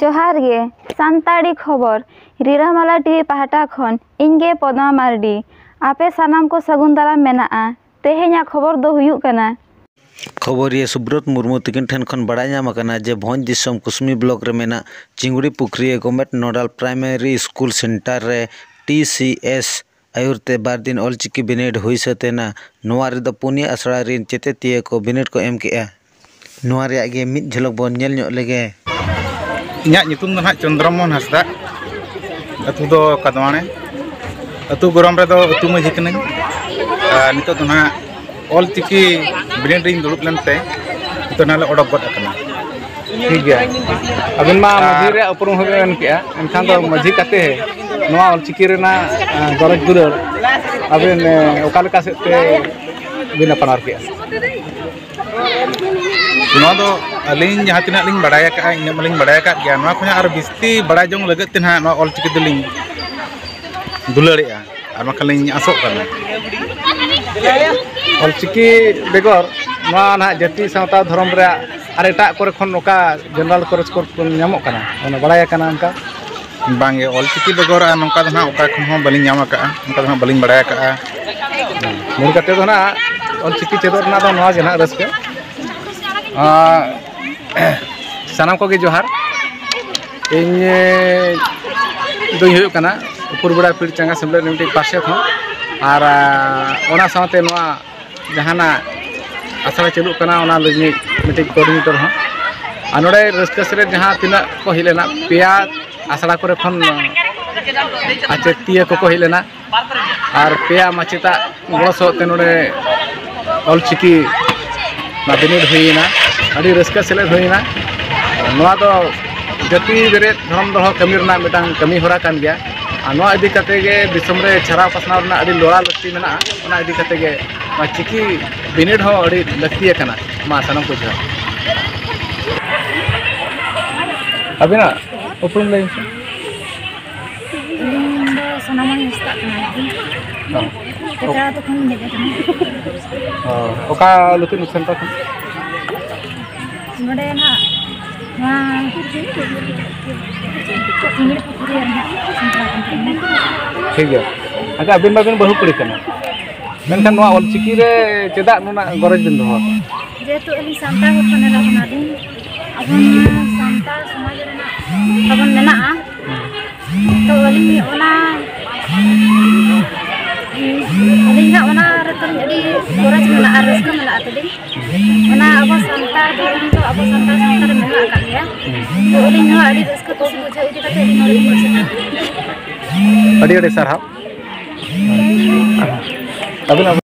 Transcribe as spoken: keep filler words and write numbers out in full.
ᱡᱚᱦᱟᱨ ᱜᱮ, ᱥᱟᱱᱛᱟᱲᱤ ᱠᱷᱚᱵᱚᱨ, ᱨᱤᱨᱟᱹᱢᱟᱞᱟ ᱴᱤᱵᱷᱤ ᱯᱟᱦᱴᱟ ᱠᱷᱚᱱ ᱤᱧ ᱜᱮ ᱯᱚᱫᱢᱟ ᱢᱟᱨᱰᱤ᱾ ᱟᱯᱮ ᱥᱟᱱᱟᱢ ᱠᱚ ᱥᱟᱹᱜᱩᱱ ᱫᱟᱨᱟᱢ ᱢᱮᱱᱟᱜᱼᱟ᱾ ᱛᱮᱦᱮᱧᱟᱜ ᱠᱷᱚᱵᱚᱨ ᱫᱚ ᱦᱩᱭᱩᱜ ᱠᱟᱱᱟ᱾ ᱠᱷᱚᱵᱚᱨᱤᱭᱟᱹ ᱥᱩᱵᱨᱚᱛ ᱢᱩᱨᱢᱩ ᱛᱤᱠᱤᱱ ᱴᱷᱮᱱ ᱠᱷᱚᱱ ᱵᱟᱲᱟᱭ ᱧᱟᱢ ᱟᱠᱟᱱᱟ ᱡᱮ ᱵᱷᱚᱸᱡᱽ ᱫᱤᱥᱚᱢ ᱠᱩᱥᱢᱤ ᱵᱞᱚᱠ ᱨᱮ ᱢᱮᱱᱟᱜ ᱪᱤᱝᱜᱩᱲᱤ ᱯᱩᱠᱷᱨᱤᱭᱟᱹ ᱜᱚᱢᱮᱴ ᱱᱚᱰᱟᱞ ᱯᱨᱟᱭᱢᱟᱨᱤ ᱥᱠᱩᱞ ᱥᱮᱱᱴᱟᱨ ᱨᱮ ᱴᱤ ᱥᱤ ᱮᱥ ᱟᱹᱭᱩᱨ ᱛᱮ ᱵᱟᱨ ᱫᱤᱱ ᱚᱞᱪᱤᱠᱤ ᱵᱤᱱᱤᱰ ᱦᱩᱭ ᱥᱟᱹᱛ ᱮᱱᱟ᱾ ᱱᱚᱣᱟ ᱨᱮᱫᱚ ᱯᱩᱱᱭᱟᱹ ᱟᱥᱲᱟ ᱨᱤᱱ ᱪᱮᱛᱮᱛᱤᱭᱟᱹ ᱠᱚ ᱵᱤᱱᱤᱰ ᱠᱚ ᱮᱢ ᱠᱮᱜᱼᱟ᱾ ᱱᱚᱣᱟ ᱨᱮᱭᱟᱜ ᱜᱮ ᱢᱤᱫ ᱡᱷᱚᱞᱚᱠ ᱵᱚᱱ ᱧᱮᱞ ᱧᱚᱜ ᱞᱮᱜᱮ᱾ ᱤᱧᱟᱹᱜ ᱧᱩᱛᱩᱢ ᱫᱚ ᱱᱟᱦᱟᱜ ᱪᱚᱱᱫᱨᱚᱢᱳᱦᱚᱱ ᱦᱟᱸᱥᱫᱟ, ᱟᱹᱛᱩ ᱫᱚ ᱠᱟᱫᱣᱟᱬᱮ᱾ ᱟᱹᱛᱩ ᱜᱚᱨᱚᱢ ᱨᱮᱫᱚ ᱟᱹᱛᱩ ᱢᱟᱹᱡᱷᱤ ᱠᱟᱹᱱᱟᱹᱧ᱾ ᱟᱨ ᱱᱤᱛᱚᱜ ᱫᱚ ᱱᱟᱦᱟᱜ ᱚᱞ ᱪᱤᱠᱤ ᱵᱤᱱᱤᱰ ᱨᱤᱧ ᱫᱩᱲᱩᱵ ᱞᱮᱱᱛᱮ ᱱᱤᱛᱚᱜ ᱱᱟᱦᱟᱜ ᱞᱮ ᱚᱰᱚᱠ ᱜᱚᱫ ᱟᱠᱟᱱᱟ᱾ ᱴᱷᱤᱠ ᱜᱮᱭᱟ, ᱟᱹᱵᱤᱱ ᱢᱟ ᱢᱟᱹᱡᱷᱤ ᱟᱨ ᱨᱮᱭᱟᱜ ᱩᱯᱨᱩᱢ ᱦᱚᱸᱵᱤᱱ ᱢᱮᱱ ᱠᱮᱜᱼᱟ, ᱮᱱᱠᱷᱟᱱ ᱫᱚ ᱢᱟᱹᱡᱷᱤ ᱠᱟᱛᱮ ᱱᱚᱣᱟ ᱚᱞ ᱪᱤᱠᱤ ᱨᱮᱱᱟᱜ, ᱟᱸ, ᱜᱚᱨᱚᱡᱽ ᱫᱩᱞᱟᱹᱲ ᱟᱹᱵᱤᱱ, ᱮᱸ, ᱚᱠᱟ ᱞᱮᱠᱟ ᱥᱮᱫ ᱛᱮ ᱵᱤᱱ ᱟᱯᱱᱟᱨ ᱠᱮᱜᱼᱟ? ᱱᱚᱣᱟ ᱫᱚ ᱟᱹᱞᱤᱧ ᱡᱟᱦᱟᱸ ᱛᱤᱱᱟᱹᱜ ᱞᱤᱧ ᱵᱟᱲᱟᱭ ᱟᱠᱟᱫᱼᱟ, ᱤᱱᱟᱹᱜ ᱢᱟᱞᱤᱧ ᱵᱟᱲᱟᱭ ᱟᱠᱟᱫ ᱜᱮᱭᱟ᱾ ᱱᱚᱣᱟ ᱠᱷᱚᱱᱟᱜ ᱟᱨ ᱵᱤᱥᱛᱤ ᱵᱟᱲᱟᱭ ᱡᱚᱝ ᱞᱟᱹᱜᱤᱫ ᱛᱮ ᱱᱟᱦᱟᱜ ᱱᱚᱣᱟ ᱚᱞ ᱪᱤᱠᱤ ᱫᱚᱞᱤᱧ ᱫᱩᱞᱟᱹᱲᱮᱜᱼᱟ, ᱟᱨ ᱵᱟᱝᱠᱷᱟᱱ ᱞᱤᱧ ᱟᱥᱚᱜ ᱠᱟᱱᱟ᱾ ᱚᱞ ᱪᱤᱠᱤ ᱵᱮᱜᱚᱨ ᱱᱚᱣᱟ ᱱᱟᱦᱟᱜ ᱡᱟᱹᱛᱤ, ᱥᱟᱶᱛᱟ, ᱫᱷᱚᱨᱚᱢ ᱨᱮᱭᱟᱜ ᱟᱨ ᱮᱴᱟᱜ ᱠᱚᱨᱮ ᱠᱷᱚᱱ ᱱᱚᱝᱠᱟ ᱡᱮᱱᱟᱨᱟᱞ ᱠᱚᱨᱮᱡᱽ ᱠᱚᱨᱮ ᱠᱷᱚᱱ ᱧᱟᱢᱚᱜ ᱠᱟᱱᱟ, ᱚᱱᱟ ᱵᱟᱲᱟᱭ ᱟᱠᱟᱱᱟ ᱚᱱᱠᱟ? ᱵᱟᱝᱜᱮ, ᱚᱞ ᱪᱤᱠᱤ ᱵᱮᱜᱚᱨ ᱟᱨ ᱱᱚᱝᱠᱟ ᱫᱚ ᱱᱟᱦᱟᱜ ᱚᱠᱟ ᱠᱷᱚᱱ ᱦᱚᱸ ᱵᱟᱹᱞᱤᱧ ᱧᱟᱢ ᱟᱠᱟᱫᱼᱟ, ᱚᱱᱠᱟ ᱫᱚ ᱱᱟᱦᱟᱜ ᱵᱟᱹᱞᱤᱧ ᱵᱟᱲᱟᱭ ᱟᱠᱟᱫᱼᱟ᱾ ᱢᱩᱞ ᱠᱟᱛᱮ ᱫᱚ ᱱᱟᱦᱟᱜ ᱚᱞ ᱪᱤᱠᱤ ᱪᱮᱫᱚᱜ ᱨᱮᱱᱟᱜ ᱫᱚ ᱱᱚᱣᱟ ᱜᱮ ᱱᱟᱦᱟᱜ ᱨᱟᱹᱥᱠᱟᱹ᱾ ᱟᱨ ᱥᱟᱱᱟᱢ ᱠᱚᱜᱮ ᱡᱚᱦᱟᱨ᱾ ᱤᱧ, ᱮ, ᱫᱚᱧ ᱦᱩᱭᱩᱜ ᱠᱟᱱᱟ ᱩᱯᱩᱨ ᱵᱮᱲᱟ ᱯᱤᱲ ᱪᱟᱸᱜᱟ ᱥᱮᱢᱞᱮᱫ ᱨᱤᱱᱤᱡ ᱢᱤᱫᱴᱤᱡ ᱯᱟᱨᱥᱮᱛ ᱦᱚᱸ, ᱟᱨ, ᱟ, ᱚᱱᱟ ᱥᱟᱶᱛᱮ ᱱᱚᱣᱟ ᱡᱟᱦᱟᱱᱟᱜ ᱟᱥᱲᱟ ᱪᱟᱹᱞᱩᱜ ᱠᱟᱱᱟ, ᱚᱱᱟ ᱞᱟᱹᱜᱤᱫ ᱢᱤᱫᱴᱤᱡ ᱠᱳᱚᱨᱰᱤᱱᱮᱴᱚᱨ ᱦᱚᱸ᱾ ᱟᱨ ᱱᱚᱰᱮ ᱨᱟᱹᱥᱠᱟᱹ ᱥᱮᱞᱮᱫ ᱡᱟᱦᱟᱸ ᱛᱤᱱᱟᱹᱜ ᱠᱚ ᱦᱮᱡ ᱞᱮᱱᱟ, ᱯᱮᱭᱟ ᱟᱥᱲᱟ ᱠᱚᱨᱮ ᱠᱷᱚᱱ ᱟᱪᱮᱛᱤᱭᱟᱹ ᱠᱚᱠᱚ ᱦᱮᱡ ᱞᱮᱱᱟ, ᱟᱨ ᱯᱮᱭᱟ ᱢᱟᱪᱮᱛᱟᱜ ᱜᱚᱲᱚ ᱥᱚᱦᱚᱫ ᱛᱮ ᱱᱚᱰᱮ ᱚᱞᱪᱤᱠᱤ ᱚᱱᱟ ᱵᱤᱱᱤᱰ ᱦᱩᱭᱮᱱᱟ᱾ ᱟᱹᱰᱤ ᱨᱟᱹᱥᱠᱟᱹ ᱥᱮᱞᱮᱫ ᱦᱩᱭᱮᱱᱟ᱾ ᱱᱚᱣᱟ ᱫᱚ ᱡᱟᱹᱛᱤ ᱵᱮᱨᱮᱫ ᱫᱷᱚᱨᱚᱢ ᱫᱚᱦᱚ ᱠᱟᱹᱢᱤ ᱨᱮᱱᱟᱜ ᱢᱤᱫᱴᱟᱝ ᱠᱟᱹᱢᱤ ᱦᱚᱨᱟ ᱠᱟᱱ ᱜᱮᱭᱟ᱾ ᱟᱨ ᱱᱚᱣᱟ ᱤᱫᱤ ᱠᱟᱛᱮ ᱜᱮ ᱫᱤᱥᱚᱢ ᱨᱮ ᱪᱷᱟᱨᱟᱣ ᱯᱟᱥᱱᱟᱣ ᱨᱮᱱᱟᱜ ᱟᱹᱰᱤ ᱞᱚᱲᱟ ᱞᱟᱹᱠᱛᱤ ᱢᱮᱱᱟᱜᱼᱟ᱾ ᱚᱱᱟ ᱤᱫᱤ ᱠᱟᱛᱮ ᱜᱮ ᱱᱚᱣᱟ ᱪᱤᱠᱤ ᱵᱤᱱᱤᱰ ᱦᱚᱸ ᱟᱹᱰᱤ ᱞᱟᱹᱠᱛᱤ ᱟᱠᱟᱱᱟ᱾ ᱢᱟ ᱥᱟᱱᱟᱢ ᱠᱚ ᱡᱚᱦᱟᱨ᱾ ᱟᱹᱵᱤᱱᱟᱜ ᱩᱯᱨᱩᱢ ᱞᱟᱹᱭ ᱢᱮᱥᱮ᱾ ᱤᱧ ᱫᱚ ᱥᱳᱱᱟᱢᱚᱱᱤ ᱦᱟᱸᱥᱫᱟᱜ ᱠᱟᱱᱟᱧ᱾ ᱦᱚᱸ᱾ ᱴᱮᱠᱟᱣ ᱟᱹᱛᱩ ᱠᱷᱚᱱᱤᱧ ᱦᱮᱡ ᱟᱠᱟᱱᱟ᱾ ᱦᱚᱸ᱾ ᱚᱠᱟ ᱞᱩᱛᱩᱨ ᱥᱮᱱᱴᱟᱨ ᱠᱷᱚᱱ? ᱱᱚᱰᱮ ᱱᱟᱜ ᱱᱚᱣᱟ ᱥᱤᱸᱜᱟᱹᱲ ᱯᱩᱠᱷᱨᱤ ᱨᱮ ᱱᱟᱦᱟᱜ ᱥᱮᱸᱫᱽᱨᱟ ᱠᱟᱱ ᱛᱟᱦᱮᱱᱟ᱾ ᱴᱷᱤᱠ ᱜᱮᱭᱟ᱾ ᱟᱪᱪᱷᱟ, ᱟᱹᱵᱤᱱ ᱢᱟᱵᱤᱱ ᱵᱟᱹᱦᱩ ᱠᱩᱲᱤ ᱠᱟᱱᱟ, ᱢᱮᱱᱠᱷᱟᱱ ᱱᱚᱣᱟ ᱚᱞᱪᱤᱠᱤ ᱨᱮ ᱪᱮᱫᱟᱜ ᱱᱩᱱᱟᱹᱜ ᱜᱚᱨᱚᱡᱽ ᱵᱤᱱ ᱫᱚᱦᱚ ᱟᱠᱟᱫᱟ? ᱡᱮᱦᱮᱛᱩ ᱟᱹᱞᱤᱧ ᱥᱟᱱᱛᱟᱲ ᱦᱚᱯᱚᱱ ᱮᱨᱟ ᱠᱟᱱᱟᱞᱤᱧ, ᱟᱵᱚ ᱱᱚᱣᱟ ᱥᱟᱱᱛᱟᱲ ᱥᱚᱢᱟᱡᱽ ᱨᱮᱱᱟᱜ ᱛᱟᱵᱚᱱ ᱢᱮᱱᱟᱜᱼᱟ, ᱛᱚ ᱟᱹᱞᱤᱧ ᱚᱱᱟ, ᱟᱹᱞᱤᱧ ᱦᱟᱸᱜ ᱚᱱᱟ ᱨᱮᱫᱚ ᱟᱹᱰᱤ ᱜᱚᱨᱚᱡᱽ ᱢᱮᱱᱟᱜᱼᱟ, ᱨᱟᱹᱥᱠᱟᱹ ᱢᱮᱱᱟᱜᱼᱟ ᱛᱟᱹᱞᱤᱧ᱾ ᱚᱱᱟ ᱟᱵᱚ ᱥᱟᱱᱛᱟᱲ ᱫᱷᱚᱨᱚᱢ ᱫᱚ ᱟᱵᱚ ᱥᱟᱱᱛᱟᱲ ᱥᱟᱶᱛᱟ ᱨᱮ ᱢᱮᱱᱟᱜ ᱟᱠᱟᱫ ᱜᱮᱭᱟ᱾ ᱛᱚ ᱟᱹᱞᱤᱧ ᱱᱚᱣᱟ ᱟᱹᱰᱤ ᱨᱟᱹᱥᱠᱟᱹ ᱠᱩᱥᱤ ᱵᱩᱡᱷᱟᱹᱣ ᱤᱫᱤ ᱠᱟᱛᱮ ᱟᱹᱞᱤᱧ ᱱᱚᱰᱮ ᱞᱤᱧ ᱦᱮᱡ ᱥᱮᱴᱮᱨ ᱮᱱᱟ᱾ ᱟᱹᱰᱤ ᱟᱹᱰᱤ ᱥᱟᱨᱦᱟᱣ᱾ ᱟᱹᱵᱤᱱᱟᱜ